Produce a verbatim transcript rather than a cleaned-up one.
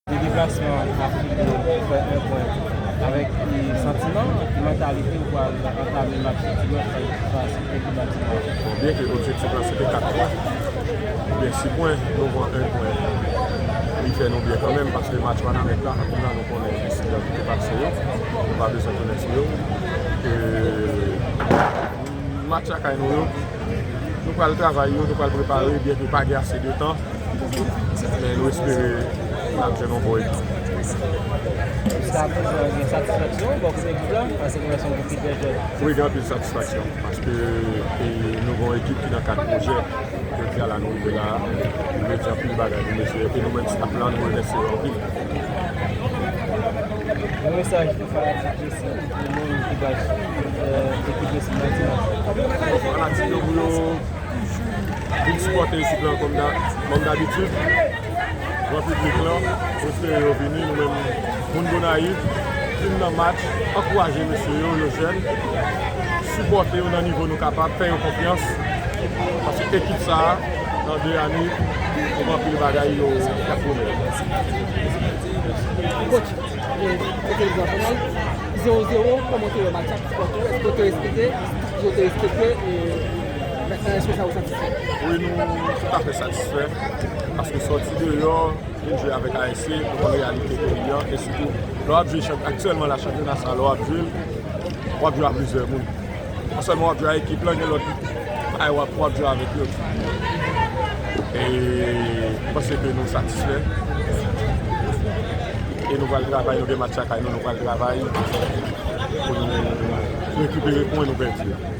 Deplasman an ap fini pou fè en pwen. Avèk ki santiman, ki mantalite ou pral antame match dimanch la fas a ekip Latinmar? Bon, byen ke objektif la se te kat pwen, oubyen sis pwen, nou pran en pwen, li fè nou byen kanmenm, paske match Wanament la, anpil nan nou konnen ensidan ki te pase yo, nou pa bezwen tounen sou yo. E, match lakay nou yo, nou pral travay yo, nou pral prepare, byen ke pa gen ase de tan, men nou espere n ap jwenn yon bon ekip. Jiska prezan, gen satisfaksyon bò kote ekip la, paske nou wè se yon ekip ki trè jèn. Wi, gen anpil satisfaksyon, paske, e, nou gen yon ekip ki nan kad pwojè. Jodi a la nou rive la, nou vle di anpil bagay pou mesye yo, e nou menm staff la, nou remèsye yo anpil. Yon mesaj pou fanatik Jesi, pou moun ki bat, e, ekip Jesi nan dimanch. Fanatik yo pou yo vin sipòte ekip la kòm da-, kòm dabitid. Gran piblik lan, nou espere yo vini, nou menm moun Gonayiv, vin nan match, ankouraje mesye yo, yo jèn, sipòte yo nan nivo nou kapab, fè yo konfyans, paske ekip sa a, nan de ane, nou gen anpil bagay yo, y ap pwomèt. Coach, e, kote l pral final, zewo zewo, kòman w te wè match la, sipòtè w, èske w te respekte, yo te respekte, e, mèt lan, èske sa ou satisfè? Wi, nou toutafè satisfè, paske sòti deyò, vin jwe avèk A S C, nou konn reyalite peyi an, e sitou, lè w ap jwe chanp-, aktyèlman la, chanpyona sa, lè w ap jwe l, w ap jwe a plizyè moun. Non sèlman w ap jwe a ekip lan, gen lòt bagay w ap, w ap jwe avèk yo. E m panse ke nou satisfè. E nou pral travay, nou gen match lakay nou, nou pral travay pou nou rekipere pwen nou pèdi yo.